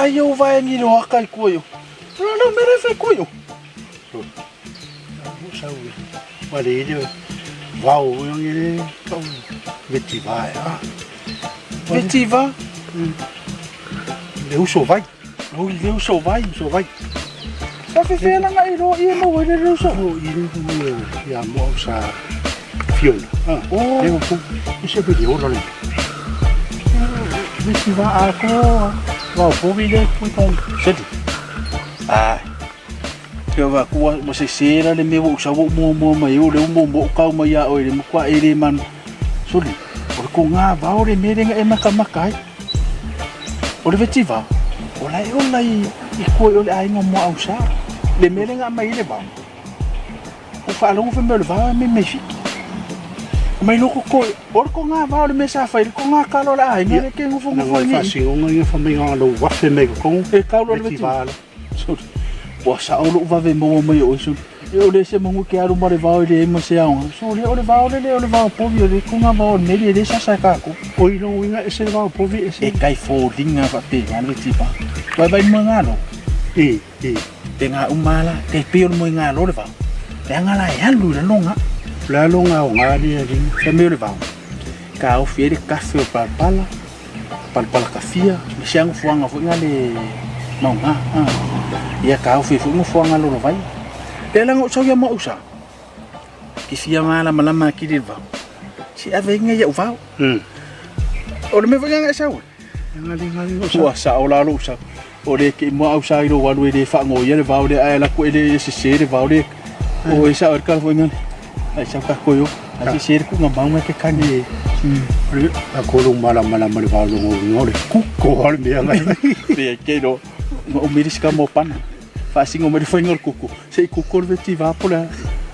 Ai o vae ni lo aka i kua yo. Lo lo mere fe kua yo. Sau wale ile vao ngele tau veti va a. Veti va? Le uso vai. O le uso vai. Uso vai. Sa fe fe langa i lo i mo le uso. O i le mo ia mo sa fiona. Ah. O. Le ko i se pe o le. Veti va a ko vao povi le ku tong Seli. Ah. Ke va ku wa se se la le me wo sa wo mo mo mai o le mo mo kau mai a o le mo kwa e le man. Soli. O le ko ngā vao le mere nga e maka maka ai. O le veti vao. O la e ola i i koe o le aiga mo au sa. Le mere nga mai le vao. O whaalogo wha me o le vao e me mei fiki. Mai loko koe, o le ko ngā vao le me sa whai, le ko ngā kalo le aiga le ke ngofo ngofo ngi. Whasingonga ia wha lo wafe me ko kongo. E kaulo le veti vao. Soli. Ua sa o lou vave maua mai o soli. E o le se mangu ke alu ma le vao i le ema se aoga. Soli o le vao le le o le vao povi o le ko ngā vao o le meli e le sasa e kākou. O i longo inga e se le vao povi e se. E kai fōlinga wha pe ngā le veti vao. Wai vai mo ngā lo. E, e. Te ngā umala, te pio mo ngā lo le vao. Te anga la e alu i la longa. La longa o ngā ni a ringa. Sa meo le vao. Ka au fie le kafe o palapala. Palapala kafia. Me se ango fuanga fo inga le maunga. Ia ka au fie fo inga fuanga lolo vai. Te langa o sau ia mo usa. Ki fia ngā lama lama ki le vao. Si ave inga ia uvao. O le me fo inga sau. Nga le nga le Ua sa o la lo usa. O le ke mo au sa i lo walu e le whango ia le vao le ae la ko e le se se le vao le. O e sa o le kala fo inga. Ai sa ka koyo. Ai se se ku ngā maunga ke kani. A ko lo mala mala mala vao longo ngo le kuko hal me anga. Pe ke no. O miri sika mo pana. Whaasingo mai le whainga o le kuku. Se i kuku o le veti vāpola.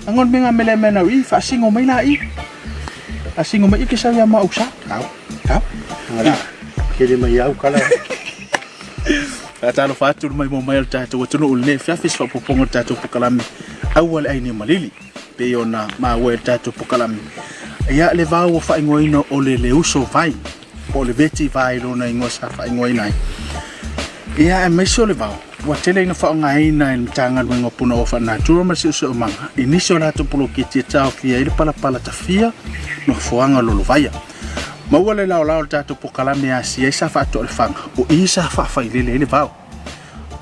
Angon me ngā mele mena i, whaasingo mai la i. Asingo mai i ke sau ia ma au sa. Kau. Kau. Ngara. Kele mai au kala. Whaatalo whaaturu mai mo mai o le tātou atunuu le nei fiafi se faaopoopoga o le tātou pokalame aua le aini o malili pei ona maua e le tātou pokalame. Ia le vao ua faaigoaina o le leuso vai po o le veti vai lona igoa sa faaigoaina ai. Ia aemaise o le vao ua tele ina faaaogaina e le Matagaluega o Punaoa Faalenatura ma le Siosiomaga i nisi o latou poloketi e taofia ai le palapala tafia nofoaga lolovaia. Maua le laolao o le tatou pokalame asia ai sa faatoa le faga o i sa faafailele ai le vao.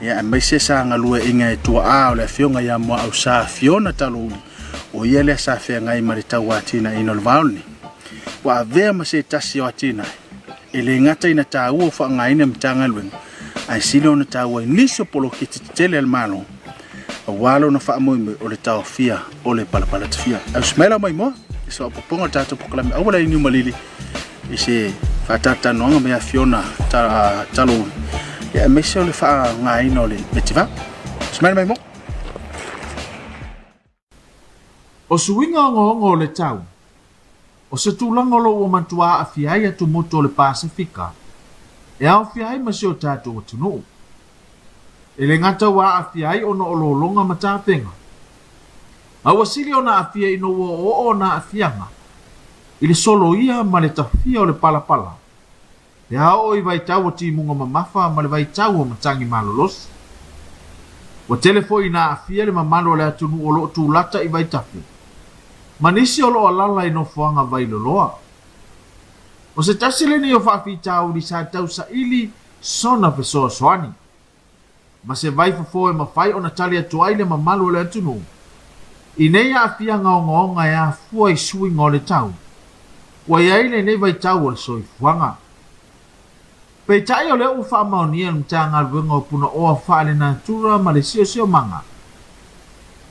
Ia aemaise sa galueaiga e tuaa o le afioga ia Muaau Sa Fiona Talouli, o ia lea sa feagai ma le tauatinaeina o le vao lenei. Ua avea ma se tasi o atinae e le gata ina taua o faaaogaina e Matagaluega, ae sili ona taua i nisi o poloketi tetele a le Malo, aua lona faamoemoe o le taofia o le palapala tafia. Ausi mai lau maimoa i se faaopoopoga o le tatou pokalame aua le niu malili i se faatalatanoaga mai Fiona Talouli, ia aemaise o le faaaogaina o le vetiva. Ausi mai le maimoa. O suiga ogaoga o le tau, o se tulaga o lo o ua matua aafia ai atumotu o le Pasefika, e aofia ai ma si o tatou atunuu. E le gata ua aafia ai ona o lologa ma tafega, a ua sili ona aafia ina ua oooo nā aafiaga i le soloia ma le tafia o le palapala pe a oo i vaitau o timuga mamafa ma le vaitau o matagi malolosi. Ua tele foi ina aafia le mamalu o le atunuu o lo o tulata i vaitafe ma nisi o lo o alala i nofoaga vailoloa. O se tasi lenei o faafitauli sa tausaili sona fesoasoani ma se vaifofo e mafai ona tali atu ai le mamalu o le atunuu i nei aafiaga ogaoga e afua i suiga o le tau ua i ai lenei vaitau o le soifuaga. Peitai o lea ua faamaonia e le Matagaluega o Punaoa Faalenatura ma le Siosiomaga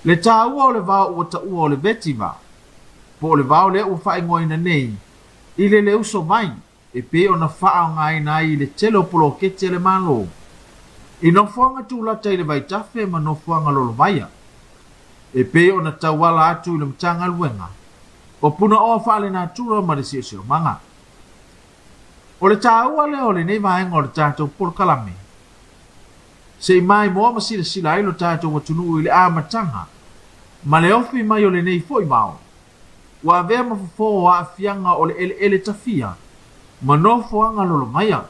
le taua o le vao ua taua o le vetiva, po o le vao lea ua faaigoaina nei i le leuso vai e pei ona faaaogaina ai i le tele o poloketi a le Malo i nofoaga tulata i le vaitafe ma nofoaga lolovaia, e pei ona tauala atu i le Matagaluega o Punaoa Faalenatura ma le Siosiomaga. O le taua lea o lenei vaega o le tatou polokalame, se i maimoa ma silasila ai lo tatou atunuu i le amataga ma le ofi mai o lenei foi vao ua avea ma fofo o aafiaga o le eleele tafia ma nofoaga lolovaia.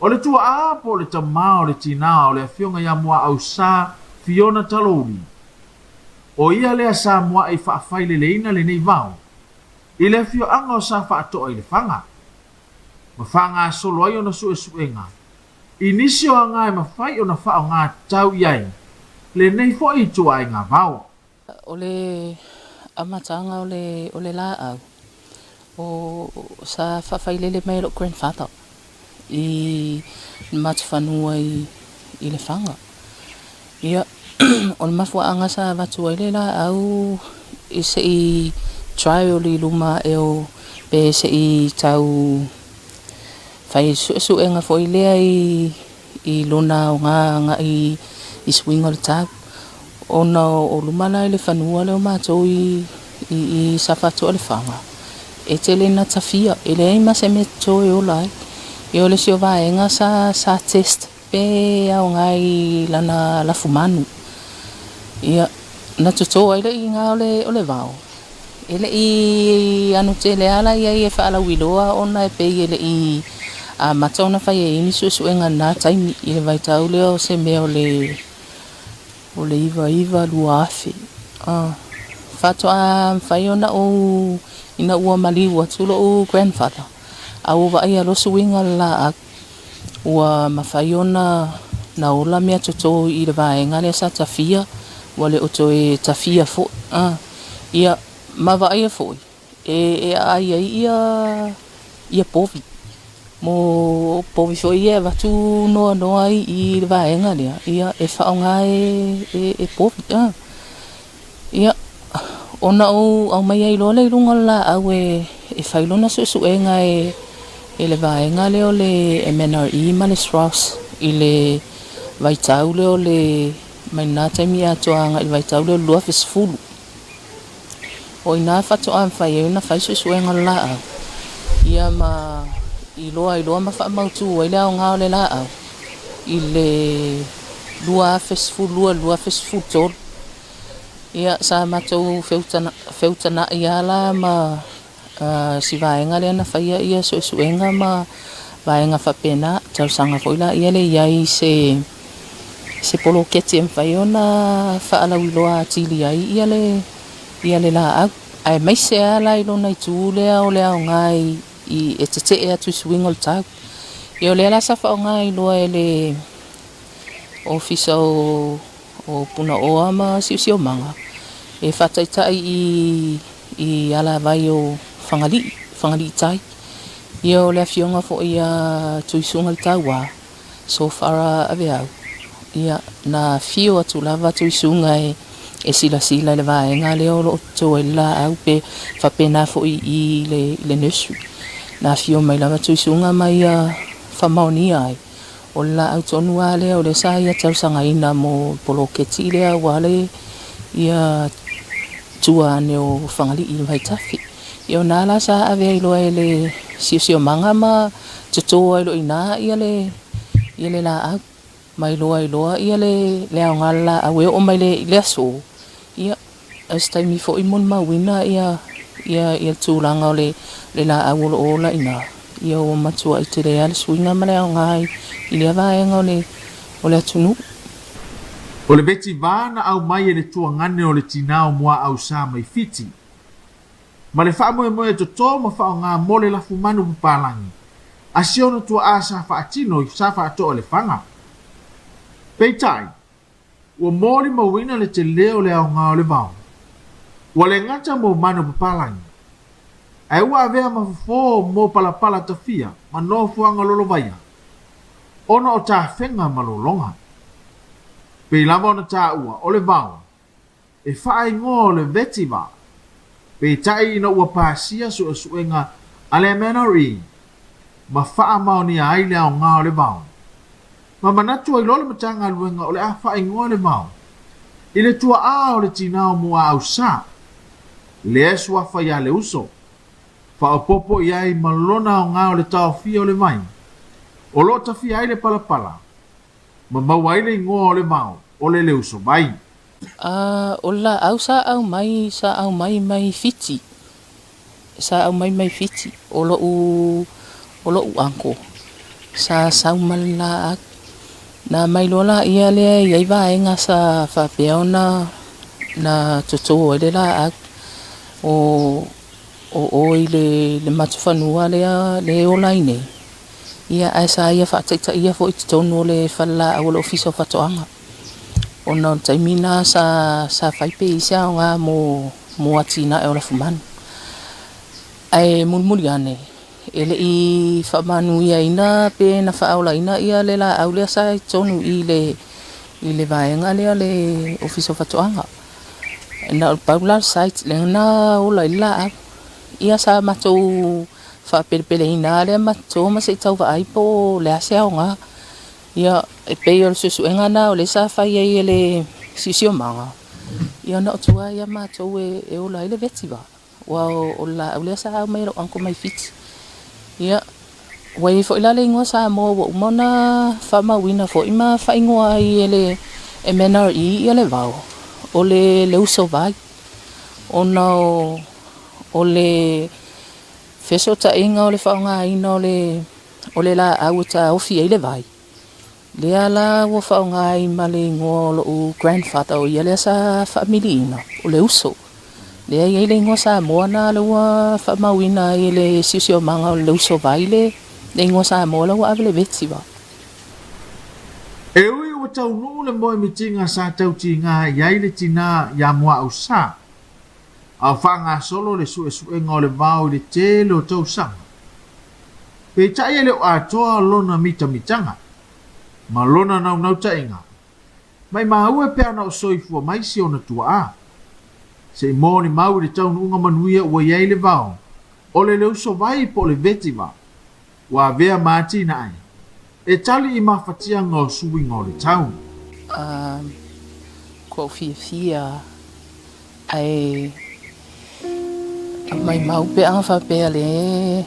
O le tua'a po o le tamā o le tinā o le afioga ia Muaausa Fiona Talouli. O ia lea sa mua'i faafaileleina lenei vao i le afioaga o Safaato'a i Lefaga, ma faagasolo ai ona suesuega i nisi o aga e mafai ona faaaoga tatau i ai lenei foi ituaiga vao. O le amataga o le o le laau, o sa faafailele mai e lou grandfather i le matufanua i i Lefaga. Ia, o le mafuaaga sa avatu ai le laau i se i trial i luma ae o pe se i tau fai suesuega foi lea i i lona aoga agai i suiga o le tau. Ona o luma la i le fanua lea o matou i i Safata Lefaga, e tele ina tafia, e leai ma se mea toto e ola ai. Ia o le isi o vaega sa sa test pe aoga i lana lafumanu. Ia, na toto ai le iga o le o le vao. E le i ano tele lava la i ai e faalauiloa ona e pei e le i amata ona fai ai ni suesuega i lena taimi i le vaitau lea o se mea o le o le 99 2000. A faatoa mafai ona ou ina ua maliu atu lou grandfather a ua vaaia loa suiga o le laau ua mafai ona na ola mea toto i le vaega lea sa tafia ua le o toe tafia foi. A ia ma vaaia foi e aai ai ia ia povi. Mo povi foi ia e avatu noanoa ai i le vaega lea, ia e faaaoga e e povi. A ia ona ou aumai ai loa lea i luga o le laau e e fai lona suesuega e e le vaega lea o le MNRE ma le SROS i le vaitau lea o le mai lena taimi atoa agai i le vaitau lea o le 2010. O i ina faatoa mafai ai ona fai suesuega o le laau, ia ma iloa ai loa ma faamautu ai le aoga o le laau i le 2012 i le 2013. Ia, sa matou feutana'i lava la ma si vaega lea na faia ia suesuega ma vaega faapena. Talosaga foi laia le i ai i se se poloketi e mafai ona faalauiloa atili ai ia le ia le laau. Aemaise lava la i lona itu lea o le aoga i e tetee atu i suiga o le tau. Ia o lea la sa faaaoga ai loa e le Ofisa o o Punaoa ma Siosiomaga e faataitai i i alavai o Fagalii, Fagalii Tai. Ia o le afioga foi ia Tuisugaletaua, Sofara Aveau, ia na afio atu lava Tuisuga e e silasila i le vaega lea o lo o toto ai le laau pe faapena foi i le i le nursery. Na afio mai lava Tuisuga ma ia faamaonia ai O le laau tonu lava lea o lea sa ia talosagaina mo le poloketi lea aua le ia tua ane o Fagalii i le vaitafe. Ia o na la sa ave ai loa e le siosiomaga ma toto ai loa i ina ia le ia le laau ma iloa ai loa ia le le aoga o le laau e oo mai i le aso. Ia o se taimi foi molimauina ia ia ia le tulaga o le le laau o lo o ola i ina, ia ua matuai tele lava le suiga ma le aoga i lea vaega o le o le atunuu. O le vetivā na aumai e le tuagane o le tinā o Muaau sa mai Fiti, ma le faamoemoe e totō ma faaaoga mo le lafumanu papalangi a si ona tua'a sa faatino i Safaato'a Lefaga. Peitai, Ua molimauina le tele o le aoga o le vao. Ua le gata mo manu papalangi, ae ua avea ma fofo mo palapala tafia ma nofoaga lolovaia, ona o tafega ma lologa. Pei lava ona taua o le vao e faaigoa o le vetiver, peitai ina ua pasia suesuega a le MNRE ma faamaonia ai le aoga o le vao, ma manatu ai loa le Matagaluega o le a faaigoa le vao i le tuaa o le tinā o Muaausa, lea e suafa ia Leuso, faaopoopo i ai ma lona aoga o le taofia o le vai o lo o tafia ai le palapala ma maua ai le igoa o le vao o le Leusovai. A o le laau sa aumai, sa aumai mai Fiti, sa aumai mai Fiti, o loʻu, o loʻu uncle. Sa sau ma le laau. Na aumai loa laia lea e i ai vaega sa faapea ona na toto ai le laau. O o o i le le matufanua lea le ola ai nei. Ia ae sa ia faataitaia foi i totonu o le falelaau o le Ofisa o Faatoaga. Ona o le taimi lena sa sa fai pe i ai se aoga mo mo atinae o lafumanu. Ae mulimuli ane, e le i faamanuiaina pe na faaolaina ia le laau lea sa i totonu i le i le vaega lea o le Ofisa o Faatoaga. Na o le pau la le site lea na ola ai le laau. Ia sa matou faapelepeleina lava lea ma toto ma se i tau vaai po o le a se aoga. Ia, e pei o le suesuega lena o lea sa fai ai e le Siosiomaga, ia na o tua ia matou e ola ai le vetiver. Aua o le laau lea sa aumai e lou uncle mai Fiti. Ia, ua i ai foi la le igoa Samoa ua uma ona faamauina foi ma faaigoa ai e le MNRE ia le vao, o le leuso vai, ona o le fesootaiga o le faaaogaina o le o le laau e taofi ai le vai. Lea la ua faaaoga ai ma le igoa o lou grandfather o ia lea sa faamiliina, o le uso. Lea e i ai le igoa Samoa na lea ua faamauina ai e le siosiomaga o le uso vai le igoa Samoa la ua ave le vetiver. E ui ua taunuu le moemitiga sa tautiga i ai le tinā iā Muausā, a o faagasolo le suesuega o le vao i le tele o tausaga. Peitai e le o atoa lona mitamitaga ma lona naunautaiga, maimau e pe ana o soifua mai si ona tuaa. Se i molimau i le taunuuga manuia ua i ai le vao, o le leusovai po o le vetiver, ua avea ma atinae e tali i mafatiaga o suiga o le tau. A kua ou fiafia Ae maimau pe a faapea le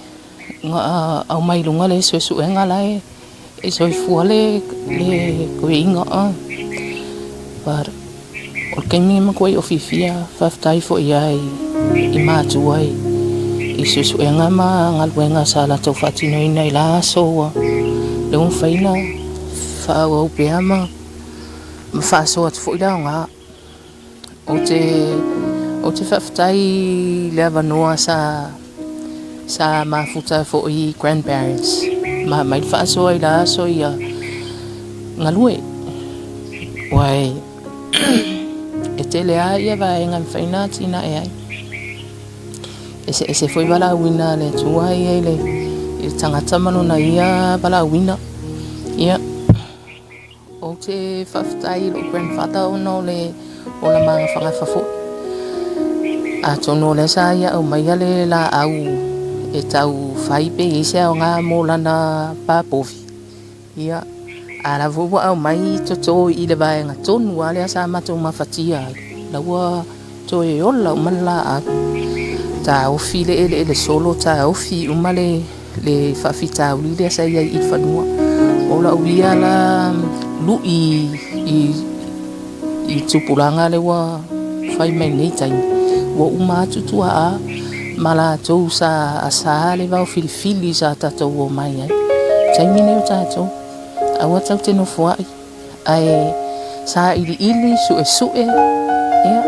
aumai i luga le suesuega la e soifua le kuiga. But o le taimi e matuai ou fiafia faafetai foi lava i matua i suesuega ma galuega sa latou faatinoina i la aso ua lea ua mafai ona faaauau pea ma faasoa atu foi le aoga. Ou te, ou te faafetai i le avanoa sa, sa mafuta ai foi i grandparents ma aumai le faasoa i la aso ia galue. Aua e, e tele lava ia vaega e mafai ona atinae ai. Eseese foi valaauina a le Atua ia i le, i le tagata ma lona ia valaauina. Ia. Ou te faafetai i lou grandfather ona o le ola magafagafa foi. Atonu o lea sa ia aumaia le laau e tau fai pe i ai se aoga mo lana pa povi. Ia, a la foi ua aumai toto i le vaega tonu lava lea sa matou mafatia ai, la ua toe ola uma le laau. Taofi le eleele solo, taofi uma le le faafitauli lea sa i ai i le fanua. O lau ia la lui i, i tupulaga lea ua fai mai nei taimi, ua uma atu tuaa ma latou sa asa le vao filifili sa tatou omai ai. Taimi nei o tatou, aua tatou te nofoai, ae sailiili, suesue, ia,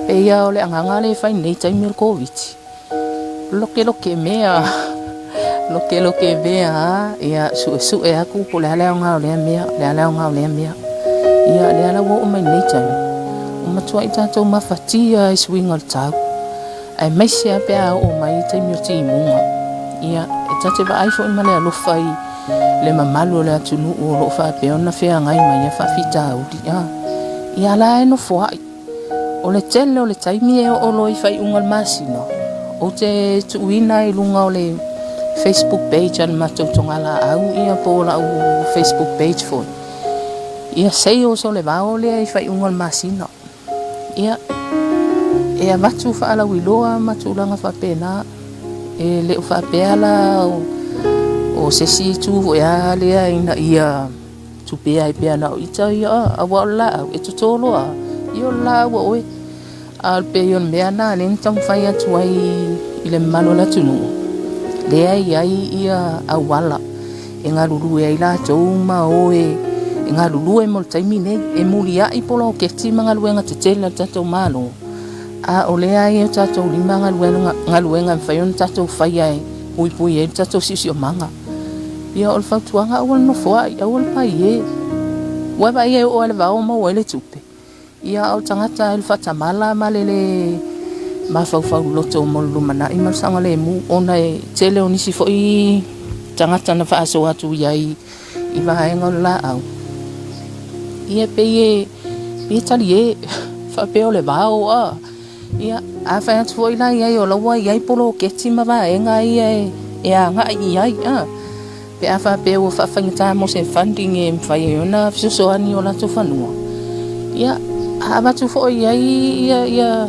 pei lava o le agaga lea e fai nei taimi o le Koviti. Lokeloke mea, lokeloke mea, ia suesue atu po o le a le aoga o lea mea, o le a le aoga o lea mea. Ia, lea la ua oo mai nei taimi, ua matuai tatou mafatia i suiga o le tau, aemaise lava pe a oo mai taimi o timuga. Ia, e ta te vaai foi ma le alofa i le mamalu o le atunuu o lo o faapea ona feagai ma ia faafitauli. Ia, la e nofoai. O le tele o le taimi e oo loa i faaiuga o le masina, ou te tuuina i luga o le Facebook page a le matou togalaau ia po o lau Facebook page foi ia sales o le vao lea i faaiuga o le masina. Ia, e avatu faalauiloa ma tulaga faapena. E le o faapea la o se isi itu foi lava lea ina ia Tupea ai pea na o ita ia, aua o le laau e toto loa, ia o le laau a oe. A o le pei o le mea na lea na taumafai atu ai i le mamalu o le atunuu, lea e i ai ia auala e galulue ai latou ma o e galulue mo le taimi nei, e muliai poloketi ma galuega tetele a le tatou Malo, a o lea e i o tatou lima galuega e mafai ona tatou faia e puipui ai le tatou siosiomaga. Ia, o le fautuaga, aua le nofoai, aua le paie. Ua e vaai e oo lava i le vao maua ai le tupe. Ia, a o le tagata e le faatamala ma le lē mafaufau loloto mo le lumanai ma le saogalemu, ona e tele o nisi foi tagata na faasoa atu i ai i vaega o le laau. Ia, pei e, pei e talie, faapea o le vao, a. Ia, a fai atu foi la i ai o la ua i ai poloketi ma vaega ia e agai i ai, a. Pe a faapea ua faafaigata mo se funding e mafai ai ona fesoasoani i o latou fanua, ia, a avatu foi i ai ia, ia,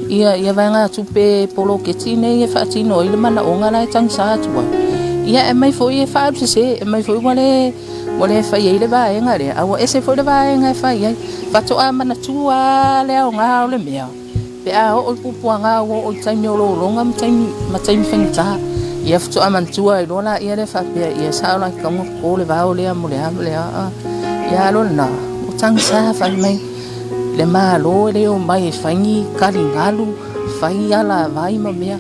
ia, ia vaegatupe poloketi nei e faatino ai le manaoga la e tagisa atu ai, ia, e aumai foi e faaalusese, e aumai foi ua le, ua le fai ai le vaega lea, a ua ese foi le vaega e fai ai. Faatoa manatua lava le aoga o le mea. Pe a oo i puapuaga ua oo i taimi o lologa ma taimi, ma taimi faigata, ia faatoa manatua ai loa laia lea faapea, ia sao la tatau ona toto le vao lea mo le a ma le a. A, ia alo lena, ua tagisa fai mai le Malo e le omai e fai ni taligalu, fai alavai ma mea,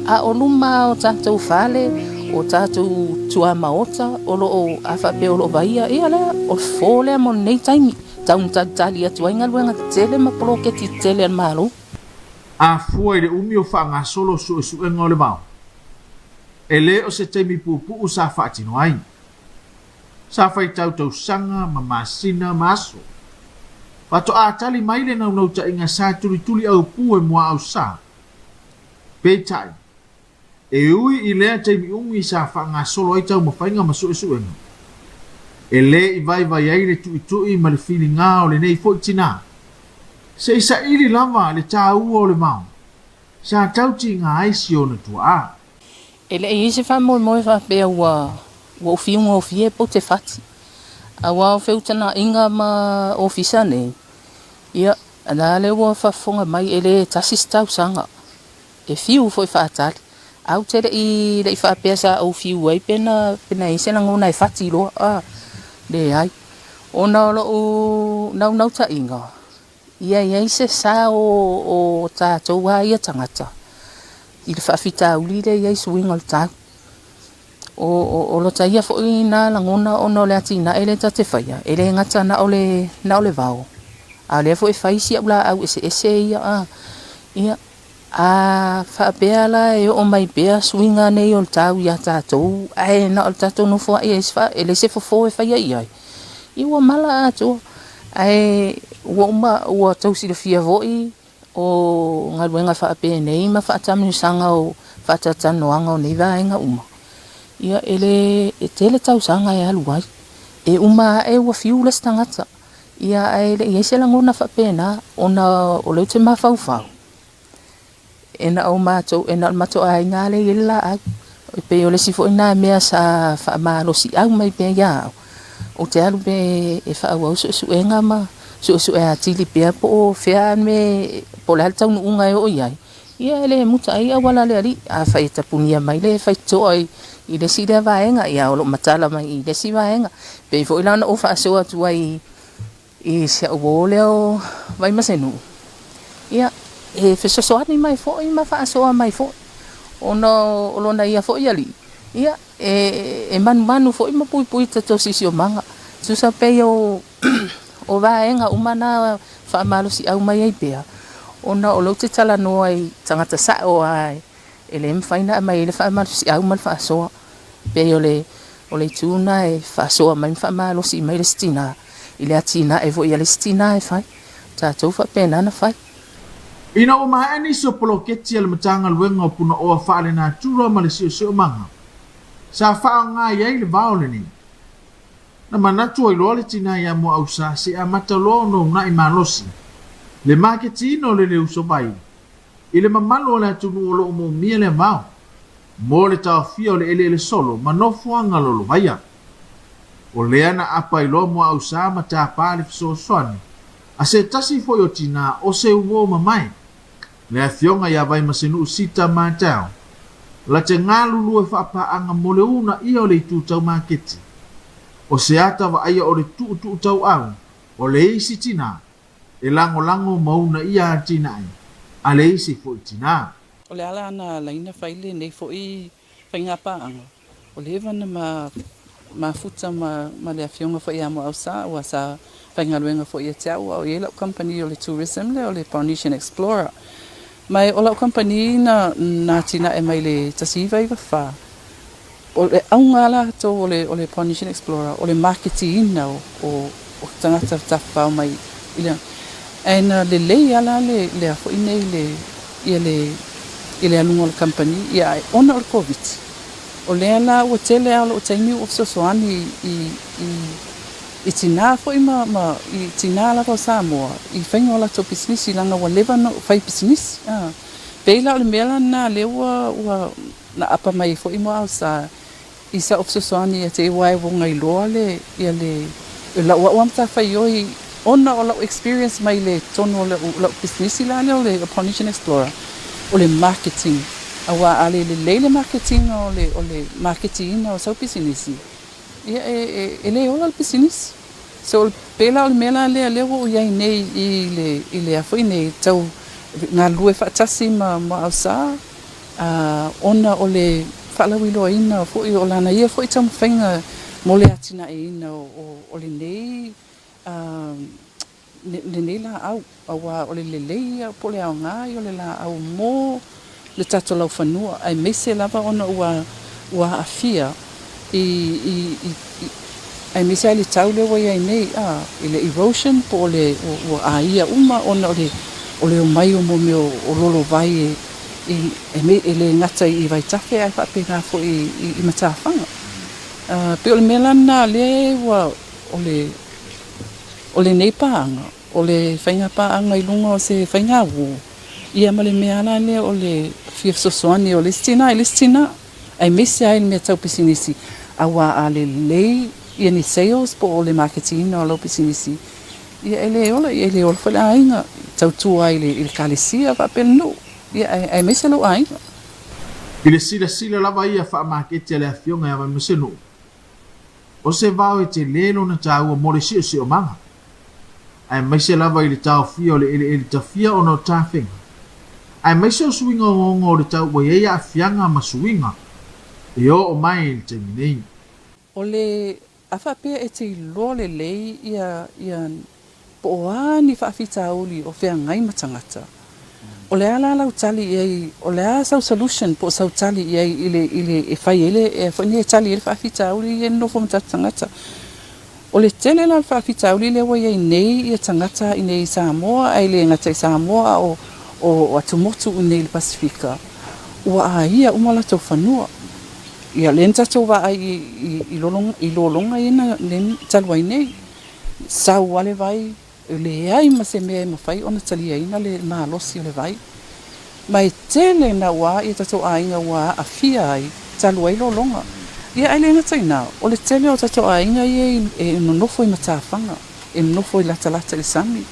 a o luma o tatou fale, o tatou tuamaota o lo o, a faapea o lo o vaia, ia lea, o le fofo lea mo lenei taimi. Tau na talitali atu ai galuega tetele ma poloketi tetele a le Malo. A fua i le umi o faagasolo suesuega o le vao, e le o se taimi puupuu sa faatino ai. Sa faitau tausaga ma masina ma aso. Faatoa tali mai le naunautaiga sa tulituli aupū e Muaausa. Peitai, E ui i lea taimi umi sa faagasolo ai taumafaiga ma suesuega, e le i vaivai ai le tuitui ma le filiga o lenei foi tina. Se i saili lava le taua o le vao, sa tautiga ai si ona tuaa. E le i i ai se faamoemoe faapea ua ua ou fiugofie pe ou te fati, aua o feutagaiga ma ofisa nei, ia, la lea ua faafofoga mai e le tasi se tausaga. E fiu foi faatali. Ae ou te le i le i faapea sa ou fiu ai pe na pe na i ai se lagona e fati loa, a, leai. Ona o lou naunautaiga, ia i ai se sao o tatou lava ia tagata i le faafitauli lea e i ai suiga o le tau. O, o, o lota ia foi na lagona ona o le atinae lea ta te faia, e le gata na o le, na o le vao, a o lea foi e fai si au laau eseese ia, a, ia, A faapea la e oo mai pea suiga nei o le tau iā tatou, ae na o le tatou nofoai e e leai se fofo e faia i ai, ia ua mala atoa. Ae ua uma, ua tau silafia foi o galuega faapenei ma faataamilosaga o faatalatalanoaga o nei vaega uma, ia e le, e tele tausaga e alu ai. E uma ae ua fiu le isi tagata. Ia, ae le i i ai se lagona faapena, ona o lea ou te mafaufau, e na o matou, e na o le matou aiga lava lea e i ai le laau. E pei o le isi foi lena mea sa faamalosiau mai pea ia au, ou te alu pea e faaauau suesuega ma suesue atili pea po o fea le mea, po o le a le taunuuga e oo i ai. Ia e le muta ai auala a le alii, afai e tapunia mai le faitotoa i le isi lea vaega, ia o lo o matala mai i le isi vaega. Pei foi la ona ou faasoa atu ai i si au uo lea o Vaimasenuu, ia e fesoasoani mai foi ma faasoa mai foi, ona o lona ia foi alii, ia e manumanu foi ma puipui i le tatou siosiomaga. Tusa pei o O vaega uma na faamalosiau mai ai pea, ona o lea ou te talanoa i tagata sao lava e le mafai ona aumai ai le faamalosiau ma le faasoa. E pei o le o le itu lena e faasoa mai ma faamalosi mai le isi tina i le atinae foi a le isi tina e fai. O tatou faapena ona fai. Ina ua maea nisi o poloketi a le Matagaluega o Punaoa Faalenatura ma le Siosiomaga, sa faaaoga i ai le vao lenei. Na manatu ai loa le tina ia Muaausa se amata loa ona uunai malosi le maketiina o le leuso vai i le mamalu o le atunuu o lo o moomia lea vao mo le taofia o le eleele solo ma nofoaga lolovaia. O lea na apa ai loa Muaausa ma tapa le fesoasoani a se tasi foi o tina o se uo mamae, le afioga ia Vaimasenuu Sita Matau. La te galulue faapaaga mo le uunaia o le itu tau maketi. O se ata vaaia o le tuutuutauau o le isi tinā e lagolago ma uunaia atinae a le isi foi tinā. O le ala na laina fai lenei foi faiga paaga, ua leva ona ma mafuta ma ma le afioga foi ia Moausā aua sa faigaluega foi ia te au a o i ai lau kamupani o le tourism lea o le Polynesian Explorer. Ma o lau kamupani na na atinae mai le 1994. O le auga lava latou o le o le Polynesian Explorer o le maketiina o o o tagata tafafao mai i le ae na lelei lava la le lea foi nei le ia le i le aluga o le kamupani ia ae ona o le Koviti o lea la ua tele lava o lou taimi ua fesoasoani i i i tinā foi ma ma i tinā lava o Samoa i faiga o latou pisinisi leaga ua leva ona fai pisinisi a. Pei la o le mea la lena lea ua ua Na apa mai ai foi Moaosa i sa'u fesoasoani ia te aua e ua iloa le ia le lau a'u lava matafaioi ona o la'u experience mai le totonu o la'u pisinisi la lea o le Polynesian Explorer o le marketing aua a le lelei le marketing o le o le maketiina o sau pisinisi ia e e le ola le pisinisi. So pei la o le mea la lea lea ua ou i ai nei i le i le a foi nei tau galulue faatasi ma Moaosa ona o le faalauiloaina foi o lana ia foi taumafaiga mo le atinaeina o lenei lenei laau, aua o le lelei ia po o le aoga ia o le laau mo le tatou laufanua, aemaise lava ona ua ua aafia i i i aemaise lava i le tau lea ua i ai nei, a, i le erosion po o le ua aia uma ona o le o le omai o mea o lolovai e e le gata i vaitafe ae faapena foi i matafaga. Pei o le mea la lena lea ua o le o lenei paaga, o le faiga paaga i luga o se faiga uo, ia ma le mea la lea o le fia fesoasoani o le isi tina i le isi tina, aemaise ai le mea tau pisinisi, aua a lelei ia ni sales po o le maketiina o lau pisinisi, ia e le ola, ia e le ola foi le aiga, tautua ai i le ekalesia faapea le nuu, ia aemaise lou aiga. I le silasila lava ia faamaketi a le Afioga ia Vaimasenuu, o se vao e tele lona taua mo le siosiomaga, aemaise lava i le taofia o le eleele tafia ona o tafega, aemaise o suiga ogaoga o le tau ua i ai aafiaga ma suiga e oo mai i le taimi nei. O le A faapea e te iloa lelei ia ia po o a ni faafitauli o feagai ma tagata, o le a la lau tali i ai, o le a sau solution po o sau tali i ai i le i le e fai ai le e foi nei e tali ai le faafitauli ia e nonofo ma tatou tagata. O le tele la o le faafitauli lea ua i ai nei ia tagata i nei i Samoa ae le gata i Samoa a o o atumotu i nei i le Pasefika, ua aia uma latou fanua. Ia, lea na tatou vaai i lologa ia na talu ai nei, sau lava le vai, e leai ma se mea e mafai ona taliaina le malosi o le vai. Ma e tele naua ia tatou aiga ua aafia ai talu ai lologa. Ia ae le gata i na, o le tele o tatou aiga ia e nonofo i matafaga, e nonofo i latalata i le sami,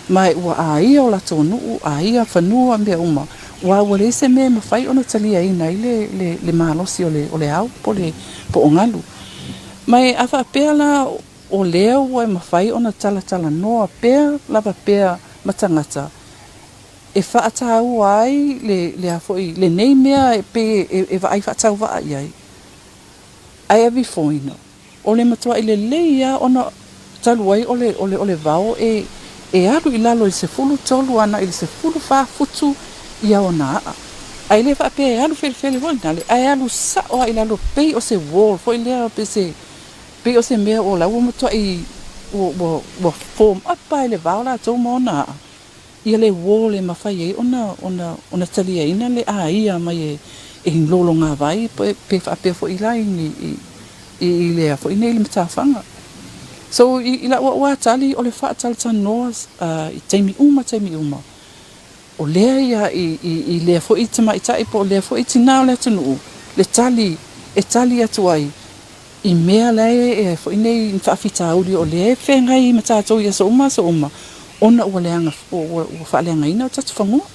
ma ua aia o latou nuu, aia fanua, mea uma, ua ua leai se mea e mafai ona taliaina ai le, le, le malosi o le, o le ao po o le, po o galu. Ma e, a faapea la o lea ua e mafai ona talatalanoa pea lava pea ma tagata e faataua ai le, le a foi, lenei mea e pei e, e vaai faatauvaa i ai, ae avifoina. O le matuai lelei lava ona talu ai o le, o le, o le vao e, e alu i lalo i le 13 agai i le 14 futu ia ona a'a. Ae le faapea e alu felefele foi lena, ae alu sa'o lava i lalo pei o se wall foi lea pe se, pei o se mea o la ua matuai ua, ua, ua form up lava e le vao latou ma ona a'a. Ia le wall e mafai ai ona ona ona taliaina le aia mai e e ni lologavai pe pe faapea foi la i ni i i lea foi nei i le matafaga. So i i la'u a'u tali o le faatalatalanoa i taimi uma taimi uma o lea ia i i i lea foi tamaitai po o lea foi tinā o le atunuu le tali e tali atu ai I mea la e foi nei ni faafitauli o lea e feagai ma tatou i aso uma aso uma ona ua leaga ua faaleagaina o tatou fanua.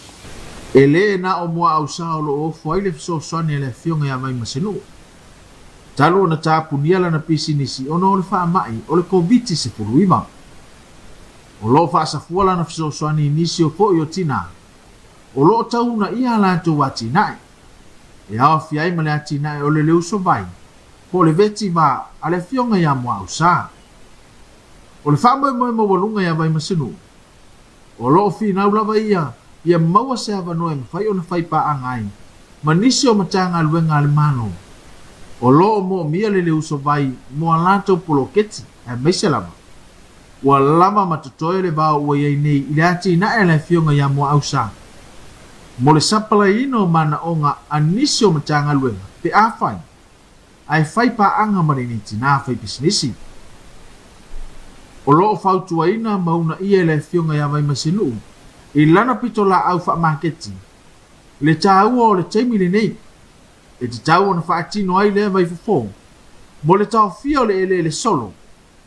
E le na o Muaausa o lo o ofo ai le fesoasoani a le Afioga ia Vaimasenuu, talu ona tapunia lana pisinisi ona o le faamai o le Koviti-19. O lo o faasafua lana fesoasoani i nisi o foi o tinā o lo o tau uunaia a latou atinae, e aofia ai ma le atinae o le leuso vai po o le vetiva a le Afioga ia Muaausa. O le faamoemoe maualuga ia Vaimasenuu, O lo o finau lava ia ia maua se avanoa e mafai ona fai paaga ai ma nisi o Matagaluega a le Malo. O lo o moomia le leuso vai mo a latou poloketi, aemaise lava ua lava ma totoe le vao ua i ai nei i le atinae a le Afioga ia Muaausa mo le sapalaiina o manaoga a nisi o Matagaluega pe afai ae fai paaga ma lenei tinā faipisinisi. O lo o fautuaina ma uunaia e le Afioga ia Vaimasenuu i lana pitolaau faamaketi le taua o le taimi lenei e tatau ona faatino ai lea vaifofo mo le taofia o le eleele solo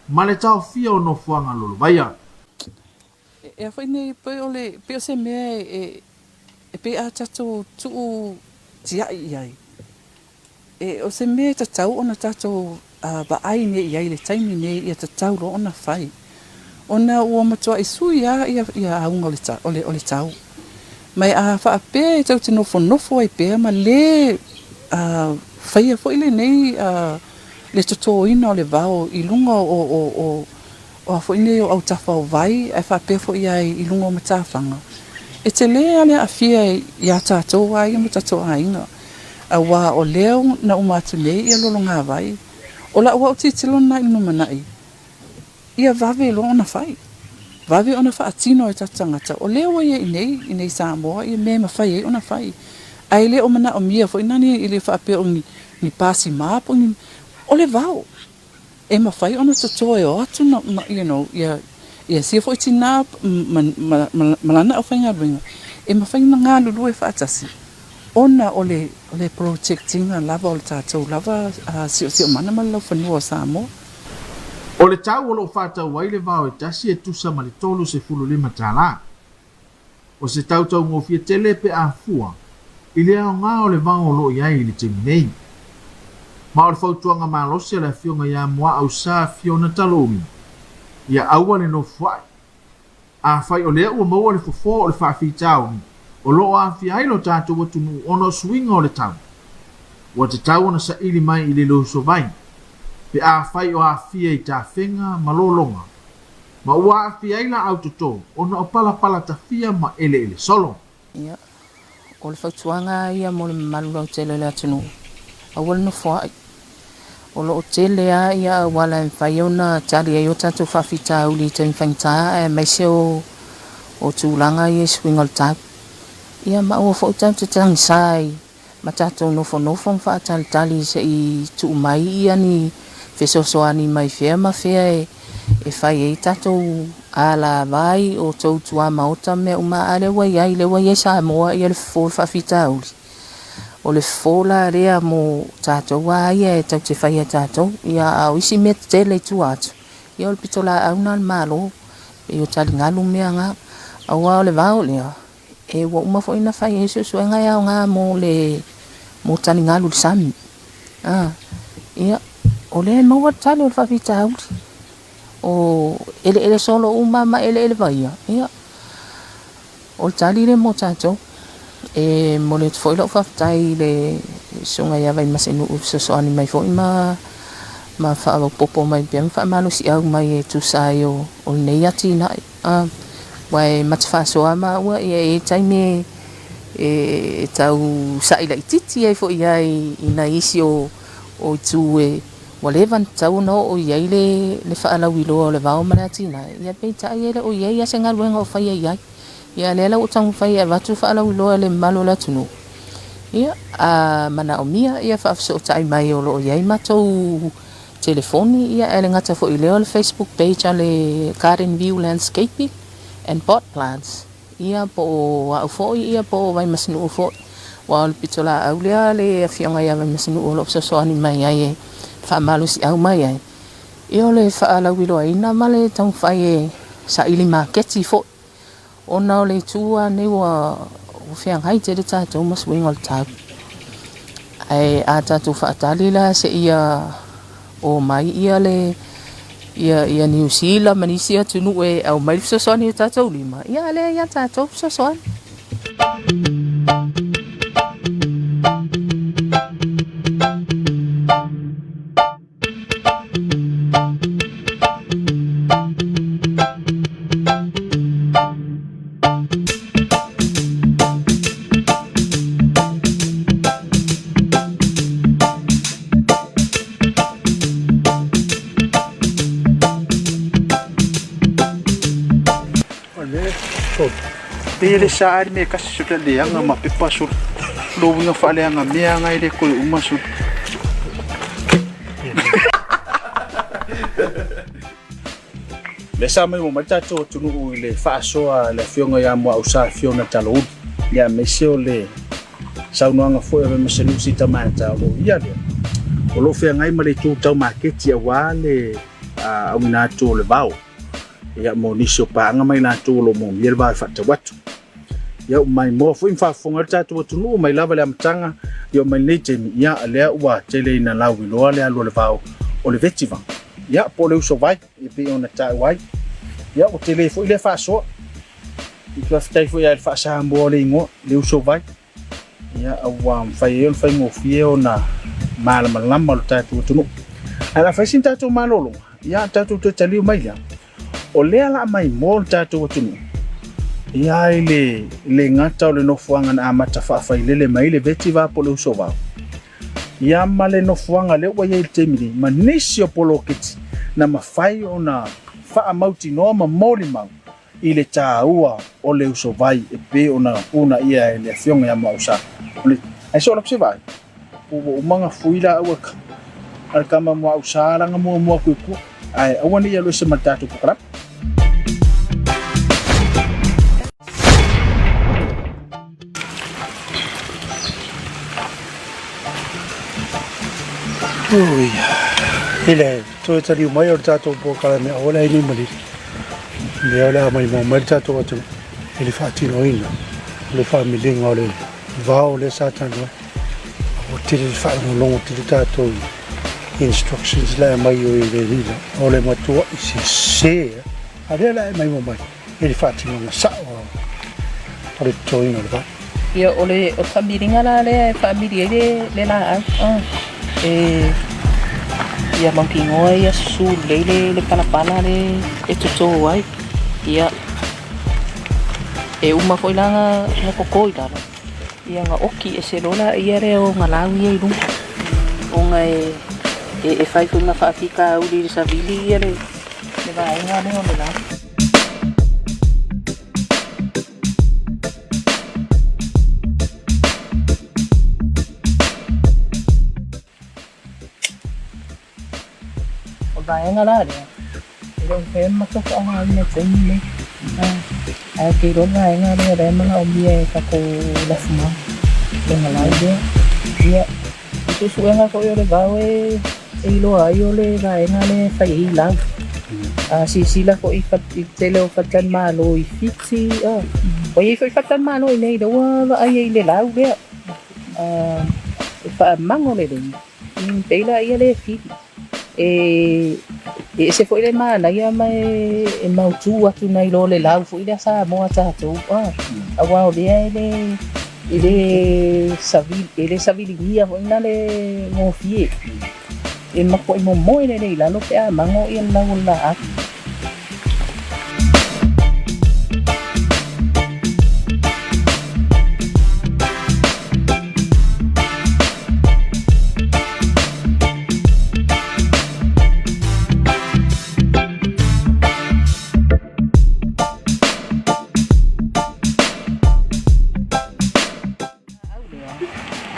ma le taofia o nofoaga lolovaia. E a foi nei, pei o le, pei o se mea e, e pei a tatou tuu tia'i i ai, E, o se mea e tatau ona tatou vaai nei i ai i le taimi nei ia tatau loa ona fai, ona ua matuai sui lava ia, ia auga o le, o le, o le tau. Ma e a faapea e tou te nofonofo ai pea ma lē faia foi lenei le totoina o le vao i luga o, o, o, O a foi nei o autafa o vai ae faapea foi ai i luga o matafaga, e tele lava le aafia iā tatou a ia ma tatou aiga, auā o lea na uma atu nei ia lologavai. O la'u au tilotilo lena i le lumanai, ia vave loa ona fai, vave ona faatino e tatou tagata, o lea ua ia i nei, i nei Samoa ia mea e mafai ai ona fai, ae le o manaomia foi nani i le faapea o ni pasima po o ni, o le vao. E mafai ona toto e o atu na, you know, ia, ia sia foi tinā ma, ma, ma, ma lana aufaigaluega, e mafai ona galulue faatasi, ona o le, o le protect ina lava o le tatou lava siosiomaga ma le laufanua o Samoa. O le tau o lo o faatau ai le vao e tasi e tusa ma le $35. O se tau taugofie tele pe a fua i le aoga o le vao o lo o i ai i le taimi nei. Ma o le fautuaga malosi a le Afioga ia Muaausa Fiona Talouli, ia aua le nofoa'i. Afai o lea ua maua le fofo o le faafitauli o lo o aafia ai lo tatou atunuu ona o suiga o le tau, ua tatau ona saili mai i le losovai pe afai o aafia i tafega ma lologa Ma ua aafia ai laau toto ona o palapala tafia ma eleele solo. Ia, o le fautuaga ia mo le mamalu lautele o le atunuu, aua le nofoa'i. O lo o tele lava ia auala e mafai ona tali ai o tatou faafitauli i taimi faigata aemaise o o tulaga ia i suiga o le tau. Ia ma aua foi tatou te tagisa i ma tatou nofonofo ma faatalitali se i tuu mai ia ni fesoasoani mai fea ma fea e fai ai tatou alavai o tou tuamaota ma mea uma, a lea ua i ai, lea ua i ai Samoa ia le fofo o le faafitauli. O le fofo la lea mo tatou a ia e tatou te faia e tatou, ia a o isi mea tetele i tua atu, ia o le pitolaau lena a le Malo, pei o taligalu ma mea na, aua o le vao lea, E ua uma foi ona fai ai suesuega e aoga mo le mo taligalu i le sami. A, ia, o lea e maua le tali o le faafitauli. O eleele solo uma ma eleele vaia, ia, o le tali lea mo tatou. E momoli atu foi lau faafetai i le Susuga ia Vaimasenuu i fesoasoani mai foi ma ma faaopoopo mai pea ma faamalosiau mai e tusa ai o lenei atinae. Aua e mate faasoa maua, ia e i ai taimi e tau sa'i laitiiti ai foi i ai i nai isi o itu e ua leva ona tatau ona oo i ai le faalauiloa o le vao ma le atinae, ia peitai e le o i ai lava se galuega o faia i ai. Ia lea la ua taumafai e avatu faalauiloa i le mamalu o le atunuu, ia a manaomia ia faafesootai mai o lo o i ai matou telefoni, ia ae le gata foi i lea o le Facebook page a le Garden View Landscaping and Pot Plants, ia po o au foi ia po o Vaimasinuu foi. Aua o le pitolaau lea a le Afioga ia Vaimasinuu o lo o fesoasoani mai ai e faamalosiau mai ai, ia o le faalauiloaina ma le taumafai e saili maketi foi. Ona o le itu lava nei ua Ua feagai tele tatou ma suiga o le tau. Ae a tatou faatali la seia omai ia le ia ia Niu Sila ma nisi atunuu e aumai le fesoasoani i o tatou lima, ia a lea ia tatou fesoasoani. Pei e le sa ai le mea e kasi sula leaga ma pepa sula. Lo uiga faaleaga mea nga e le koe uma sula. Lea sa maimoa mai le tatou atunuu i le faasoa a le Afioga ia Muaausa Fiona Talouli, ia aemaise o le saunoaga foi a Vemasenusi Tamaata o lo o ia lea o lo o feagai ma le itu tau maketi aua le auina atu o le vao ia mo nisi o paaga ma i latou o lo o moomia le vao e faatau atu. Ia ua maimoa foi ma faafofoga ai le tatou atunuu mai lava i le amataga ia mai lenei taimi, ia lea ua tele ina lauiloa le alu a le vao o le vetiva, ia po o le usovai e pei ona taua ai. Ia ua tele foi lea faasoa. Faafetai foi i le faa-Samoa o le igoa, le usovai. Ia ua mafai ai ona faigofie ona malamalama lo tatou atunuu. Ae o le a fai sina tatou malologa, ia tatou toe taliu mai lea. O lea la maimoa lo tatou atunuu ia i le le gata o le nofoaga na amata faafailele mai le vetiva po o le usovao, ia ma le nofoaga lea ua i ai i le taimi nei ma nisi o poloketi na mafai ona faamautinoa ma molimau i le taua o le usovai e pei ona uunaia e le Afioga ia Muaausa. Ae so o lau se vaai, ua uma ona fui laua a le tama Muaausa lana muamua atu i tua, ae aua ne i alu ese ma le tatou polokalame. Ui, i le toe taliu mai o le tatou polokalame aua le ai nei malili. Lea o le a maimoa mai le tatou atunuu i le faatinoina o le faamiliga o le vao lea sa talanoa ai. Ua tele le faalogologo tele tatou i instructions la e aumai o i le lila o le matuai sese a lea la e maimoa mai i le faatinoga sao o le totoina o le vao. Ia, o le faamiliga la lea e faamili ai le, le laau, e, ia mautinoa ia susu lelei le, le palapala le e toto ai. Ia, e uma foi la na toto i lalo, ia na oki ese loa laia lea o na lau ia i luga, ona e, e, e fai foi ma faafitauli i le savili ia le, le vaega lea o le lau. O le vaega la lea, e le o mafai ona matou faaaogaina i le taimi lenei. Ae ou te iloa le vaega lea o la e manaomia e tatou lafumanu le galai lea. Ia, i suesuega foi o le vao e iloa ai o le vaega lea e fai ai lau. A silasila foi i le tele o faletalimalo i Fiti, ua i ai foi faletalimalo i inei lea ua vaai ai i le lau lea. E faamago lelei, pei la ia lea e fili. E ese foi le manaia ma e mautu atu nai lo le lau foi lea Samoa tatou, aua o lea e le e le savili, e le saviligia foi na le gofie. E matuai momoe lelei i lalo pe a mago ia le lau o le laau.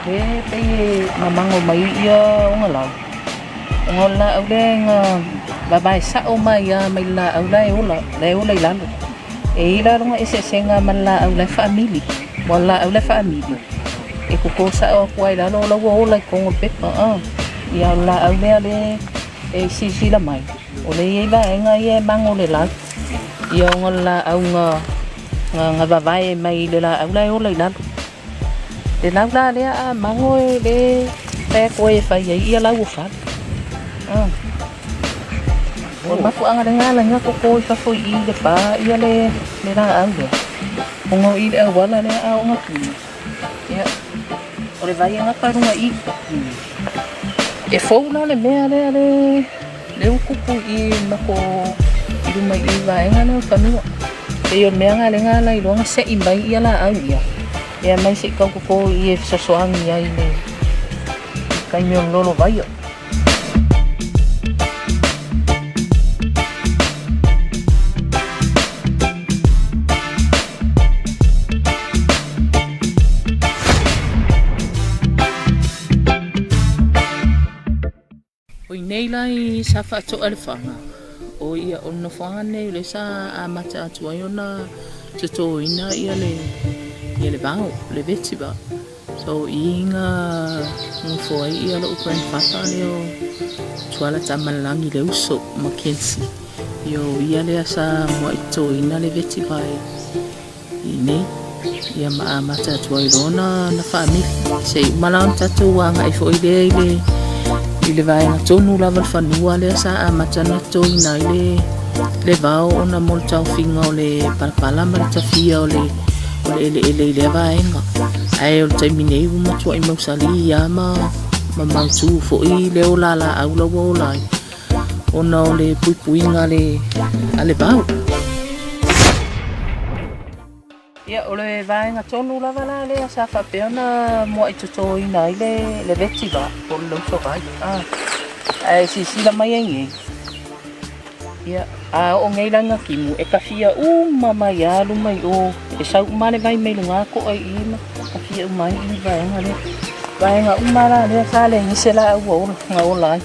Lea pei e mamago mai ia ona lau. Ona o le laau lea na vavae sao mai lava mai le laau la e ola, la e ola i lalo. E i ai la lona eseesega ma le laau la e faamili. Aua o le laau la e faamili, e toto sao atu lava i lalo o la ua ola i totonu o le pepa. Ia o le laau lea lea e silasila mai, o lea e i ai vaega ia e mago le lau. Ia ona o le laau na vavae mai le laau la e ola i lalo. Le lau la lea a mago e le fai atu ai e fai ai ia lau o fale. Ah. O le mafuaaga lena ala ai koko i fafo i i le pa ia le le laau lea. Ona o i le auala lea a oo ina tuna. Ia, o le vai e gata i luga i i. E fou la le mea lea le le ua tupu i i mako i luma i i vaega lea o le fanua. Pei o le mea lena lea na ala ai loa ona sei mai ia laau ia. Ia mai se i tau toto i i e fesoasoani ai i le taimi o le lolo vaia. O inei la i sa faatoa le faga, o ia o le nofoaga lenei o lea sa amata atu ai ona totoina ia le ia le vao, le vetiver. So i nga nofo ai ia lo'u grandfather lea o Tuala Tamalelagi le uso Mackenzie. Ia o ia lea sa mua'i totoina le vetiver i inei. Ia ma amata atu ai loa ona faamili. Se i uma la ona tatou agai foi lea i le i le vaega tonu lava o le fanua lea sa amata ona totoina ai le le vao ona mo le taofiga o le palapala ma le tafia o le o le eleele i lea vaega. Ae o le taimi nei ua matuai mausali lava ma ma mautu foi le ola laau la ua ola ai ona o le puipuiga a le a le vao. Ia, o le vaega tonu lava la lea sa faapea ona muai totoina ai le le vetiver po o le lausovai. Ah, ae silasila mai ai nei, Ia, a oo nei la ina timu, e kafia uma mai lava luma i o, e sau uma le vai mai luga to'a i i ma kafia uma ai i vaega lea. Vaega uma la lea sa leai se laau ua ola, na ola ai.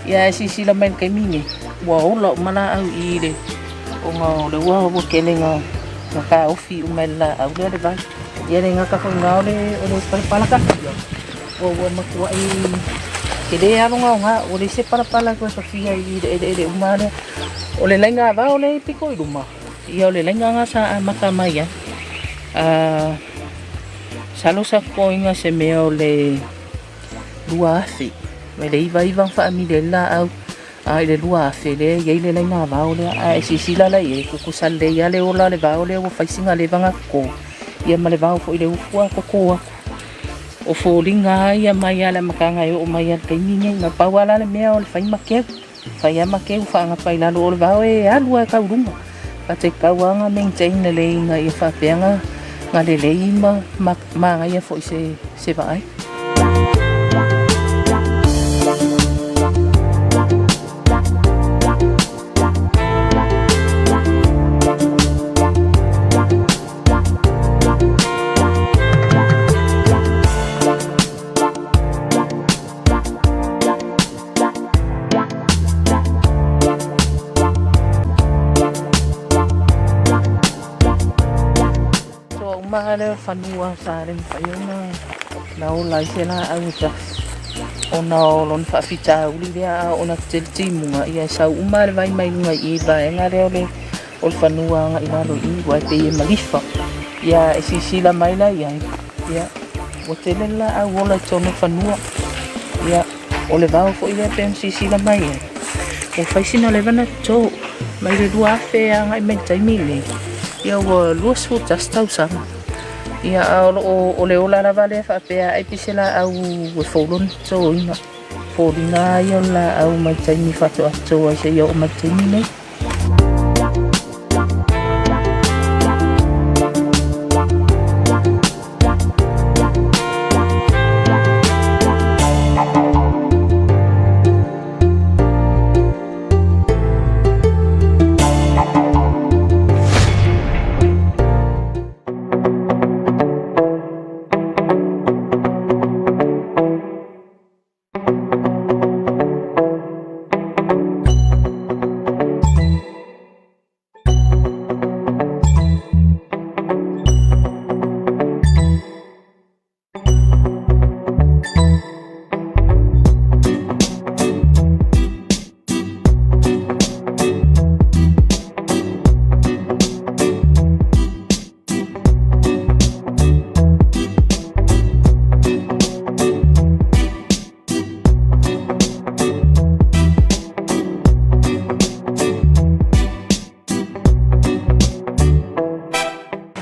Ia ae silasila mai i le taimi nei, ua ola uma laau i i le, ona o le ua ua tele ina na taofi uma e le laau lea le vai. Ia le gata foi i ina o le o le palapala kafia, Ua ua matuai tele lava lona aoga, ua leai se palapala e toe sofia i le eleele uma lea. O le laina vao lea e pito i luma, ia o le laina lena sa amata mai ai. Masalo sa totoina se mea o le 2000 mai le 99 na faamili ai le laau a i le 2000 lea e i ai le laina vao lea. A e silasila la i ai, e tutusa lelei lava le ola o le vao lea ua fai sina leva ona toto, ia ma le vao foi i le ufu a toto atu. O foliga lava ia mai lava i le amataga e oo mai lava i le taimi lenei. Na pau lava la le mea o le fai ma keu. Fai lava ma keu faagapa i lalo o le vao e alu lava e tau i luga. But e tatau lava ona maintain lelei ina ia faapea ona lelei ma manaia foi i se vaai. Toa uma lea o fanua sa le mafai ona na ola ai se laau e tasi ona o lona faafitauli lea a oo ina tetele timuga ia e sau uma le vai mai luga i i vaega lea o le o le fanua agai i lalo i i aua e pei e malifa. Ia e silasila mai la i ai, ia ua tele le laau ola i totonu o le fanua. Ia o le vao foi lea pei ona silasila mai ai, ua fai sina leva ona toto mai le 2000 agai mai le taimi lenei, ia ua 21 tausaga. Ia a o loo o le ola lava lea faapea ai pei se laau e fou lona totoina. Foliga lava ia o le laau mai le taimi faatoa toto ai seia oo mai le taimi lenei.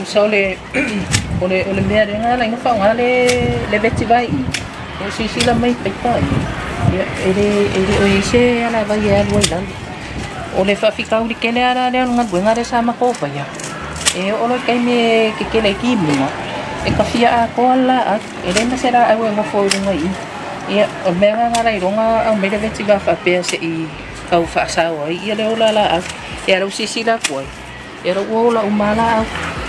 Tusa o le o le o le mea lea na ala ai ona faaaoga le le vetiva i i, ua silasila mai i paipa ia, ia e le e le o i ai se alavai e alu ai i lalo. O le faafitauli tele lava la lea o le galuega lea sa matou faia, e oo loa i le taimi e tetele ai timuga, e tafia atoa le laau, e leai ma se laau e nofo i luga i i. Ia, o le mea lena na ala ai loa ona aumai le vetiva faapea se i tau faasao ai le ola laau. Ia o lea ua silasila atu ai, Ia lou ola uma laau.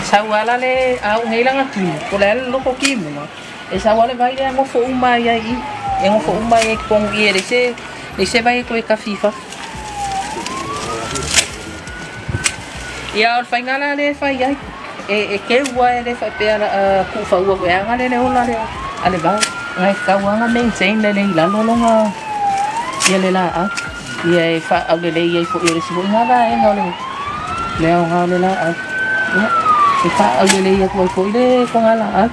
Sau a la le au nei lana timu, po o le a le loko timuga, e sau a le vai lea nofo uma ai ai i i. E nofo uma ai i totonu i i e leai se, leai se vai e toe tafi i fafo. Ia o le faiga la lea e fai ai, e keu lava e le faapea o le a tuufaua foi, e aga lea le ola lea a le vao. Na e tatau lava ona maintain lelei i lalo lona, ia le laau. Ia e faaaulelei ai foi, o le isi foi lena vaega o le aoga o le laau. Ia, e faaaulelei atu ai foi le togalaau.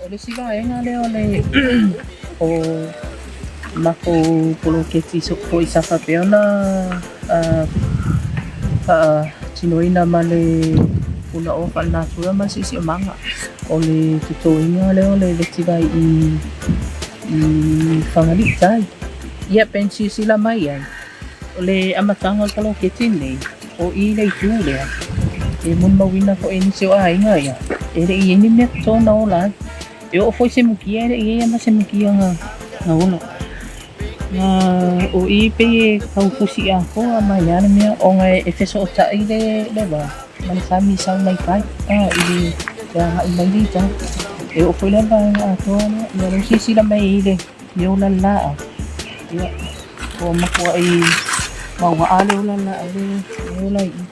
O le isi vaega lea o le o matou poloketi foi sa faapea ona faatinoina ma le punaoa faalenatura ma le siosiomaga. O le totoina lea o le vetiva i Fagalii tai. Ia pe na silasila mai ai, o le amataga o le poloketi lenei, o i le itu lea, e molimauina foi e nisi o aiga ia, e le i i ai ni mea toto na ola ai. E oo foi se mukia e le i i ai ma se mukia na ola. Na o i pei e tau fusi atoa mai lava le mea ona e fesootai le va ma le sami sau mai tai a i le agai mai le tai. E oo foi la le vaega atoa lea, ia lea ua silasila mai i le le ola le laau. Ia, ua matuai maugaa le ola le laau le ola i i.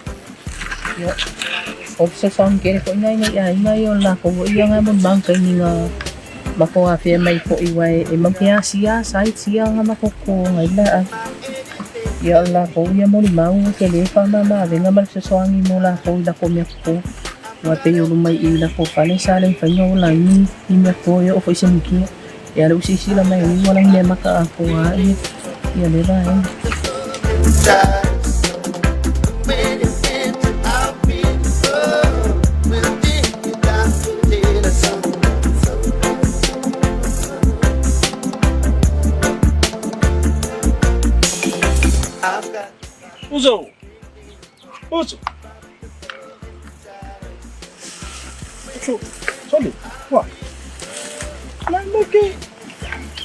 Ia, o le fesoasoani tele foi lena i nai aiga ia o le latou foi ia na molimau i taimi na matou afea mai foi aua e matou te asia sites ia na matou totoina ai le laau. Ia o le latou ia molimau ua tele faamama avega ma le fesoasoani mo latou i latou mea toto. Aua e pei o luma i i i latou fale sa le mafai ona ola ai ni mea toto e oo foi i se mukia. Ia lea ua silasila mai ai ua lagi mea maka atoa ai ia lea vaega. Uso! Uso! Soli, ua. La me ke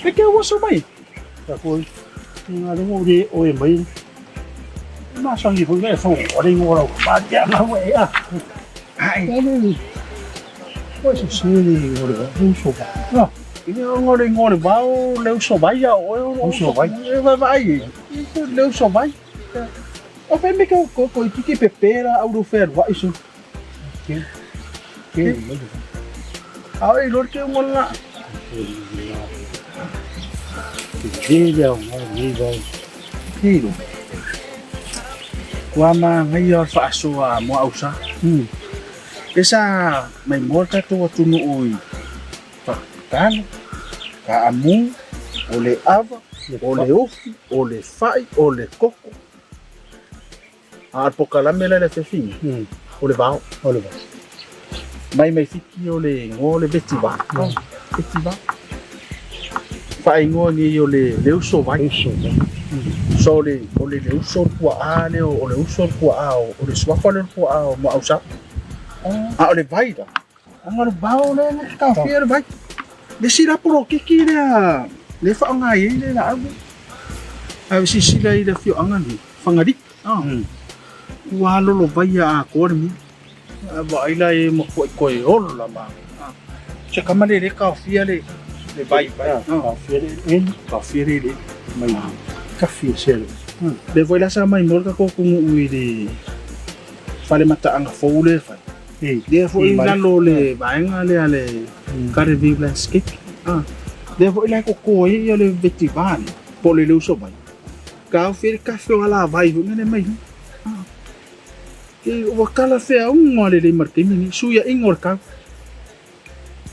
me ke uso mai. Ta ko nga le ngo le o e mai. Ma sangi foi le fo o le ngo ro ba ya ma we a. Ai. Ko se se le ngo le uso ba. Ah. Ine ngo le ngo le vao le uso vai ya o uso vai. E vai vai. Le uso vai. O fe me ko ko ko tiki pepe la au fe wa isu. Ke. Ke. A e lor ke ngola. Tele le aoga o lenei vao. Hilo. Ua manaia o le faasoa a Muaausa. E sa maimoa le tatou atunuu i Talo, kaamu, o le ava, o le ofi, o le fai, o le koko. A o le pokalame la i le afiafiga, o le vao. O le vao. Mai mai Fiti o le igoa o le vetiva. Vetiva. Faaigoa nei o le leuso vai. Leuso vai. So o le o le leuso o le puaa lea, o le uso o le puaa, o le suafa lea o le puaa o Muaausa. A o le vai la, Aga o le vao lea na te taofia le vai. Le isi la polokiki lea le faaaoga ai le laau lea. Ae silasila i le afioaga nei, Fagalii, ua lolovaia atoa le mea. Ae vaai la e matuai toe ola ma. Se kama le le taofia le vai vai. Taofia le eleele. Taofia le eleele. Mai kafi e selo. Lea foi la sa maimoa le tatou atunuu i le fale mataaga fou lea e fai. Lea foi i lalo o le vaega lea le Garden View Landscape. Lea foi la e koko ai ia le vetiva lea, po o le leuso vai. Taofi ai le kafe o alavai foi lea mai luga. E ua talafeauga lelei ma le taimi lenei, suiaiga o le tau.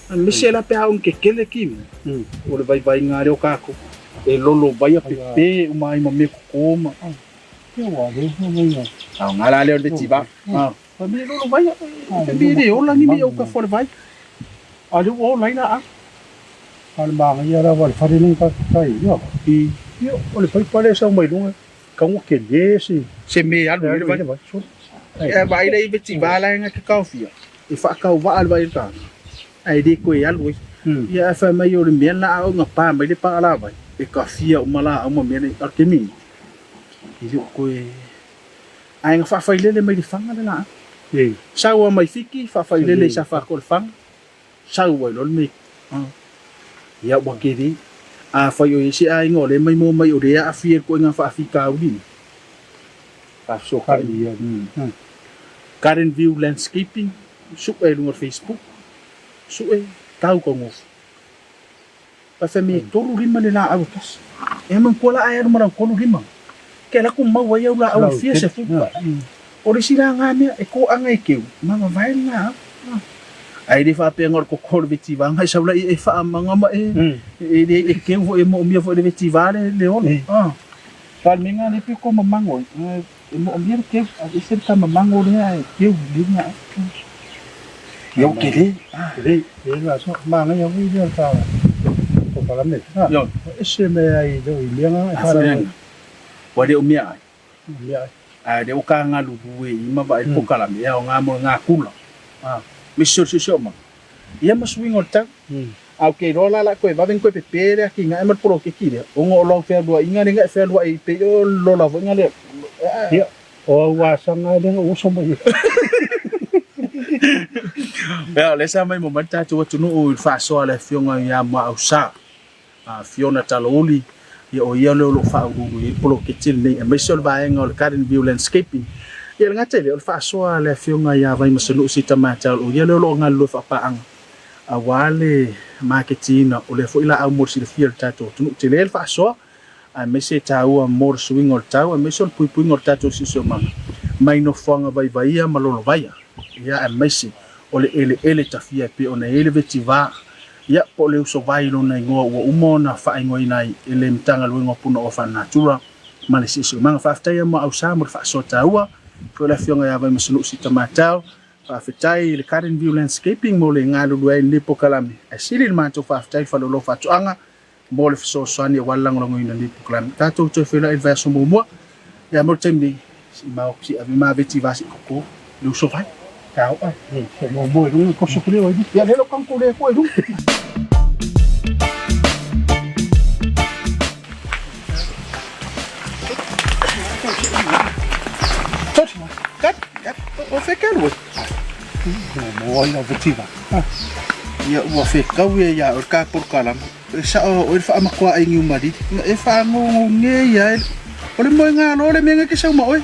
Aemaise la pe a oo ina kekele kiwi, o le vaivaiga lea o tatou, e lolovaia pepe uma ai ma mea koko ma. Aoga la lea o le vetiva. Fai mai e lolovaia, fai mai e le ola ni mea o ka fale vai. A o lea ua ola ai laau. A o le manaia lava o le fale lenei tatou te i ai, ia, o le paipa lea e sau mai luga, tago tele se. Se mea e alu i ai le vai. Ae vaai la i vetiva la e na te taofia, e faatauvaa le vai i le tagata, ae le toe alu ai. Ia ae fai mai o le mea lena a oo ina pa mai le paalavai, e tafia uma laau ma mea nei. A o le taimi nei, e le o toe. Ae na faafailele mai le faga le laau. Sau lava mai Fiti, faafailele i Safata o le faga, sau ai loa le mea. Ia ua tele. Afai o i ai se aiga o lea e maimoa mai o lea e aafia i le ituaiga faafitauli lea, faafesootai. Garden View Landscaping, sue i luga o le Facebook, sue, tau taugofie. Fai mai e 35 le laau e tasi. E manatua la ai alu ma lau 35. Ke alu atu maua ai au laau e fia sefulu. O le isi la nga mea e toaga e keu, mavavae le laau. Ae le faapea na o le koko o le vetiva nga e sau la ia e faamaga ma e e le e keu foi e moomia foi e le vetiva le le ola. A o le mea na lea pei o tou mamago ai, e moomia le keu, aveese le tamamago lea ae keu lelei le laau. Ia ua tele. Tele, tele la so, manaia foi lea o le ta polokalame. Ioe. Ua ese mai ai i lou mea na e faalavelave. Ua le o mea ai. Mea ai. Ae lea ua ka galulue i ma vaai le polokalame e aoga mo le gakula. Aemaise o le siosiomaga. Ia ma suiga o le tau. A ou te iloa la o le a toe vave ona toe pepe le atinae ma le poloketi lea, ona o lau fealuaiga lea na e fealuai ai pei o le lola foi na lea. Ia, o au asaga lea na ou oso mai ai. Ia, o lea sa maimoa mai le tatou atunuu i le faasoa a le Afioga ia Muaausa Fiona Talouli, ia o ia lea o lo o faauluulu i ai le poloketi lenei, aemaise o le vaega o le Garden View Landscaping. Ia, e le gata i lea, o le faasoa a le Afioga ia Vaimasanuu Sita Matau, o ia lea o lo o galulue faapaaga aua le maketiina o lea foi laau mo le silafia e le tatou atunuu. Tele le faasoa aemaise e taua mo le suiga o le tau aemaise o le puipuiga o le tatou siosiomaga mai nofoaga vaivaia ma lolovaia, ia aemaise o le eleele tafia e pei ona i ai le vetiva, ia po o le usovai i lona igoa ua uma ona faaigoaina ai e le Matagaluega o Punaoa Faalenatura ma le Siosiomaga. Faafetai a Muaausa mo le faasoa taua. Foi le Afioga ia Vaimasanuu Sita Matau. Faafetai i le Garden View Landscaping mo le galulue ai i lenei polokalame. Ae sili le matou faafetai i le Faleoloa Faatoaga mo le fesoasoani aua le lagolagoina o lenei polokalame. Tatou toe feiloai i le vaiaso muamua. Ia mo le taimi nei, sii ma sii ave ma veti va sii koko le uso vai. Tau ai, se muamua i luga, koso kule o i luga. Ia lea lo kang kule ko i luga. Kat, kat, o whekau e. Mo ai au vetiva. Ia ua whekau e ia o ka porokalama. E sao o le whaamakoa ai ngiu mari. E whaangongo nge ia e. O le moe ngā lo le mea ke sau ma oe.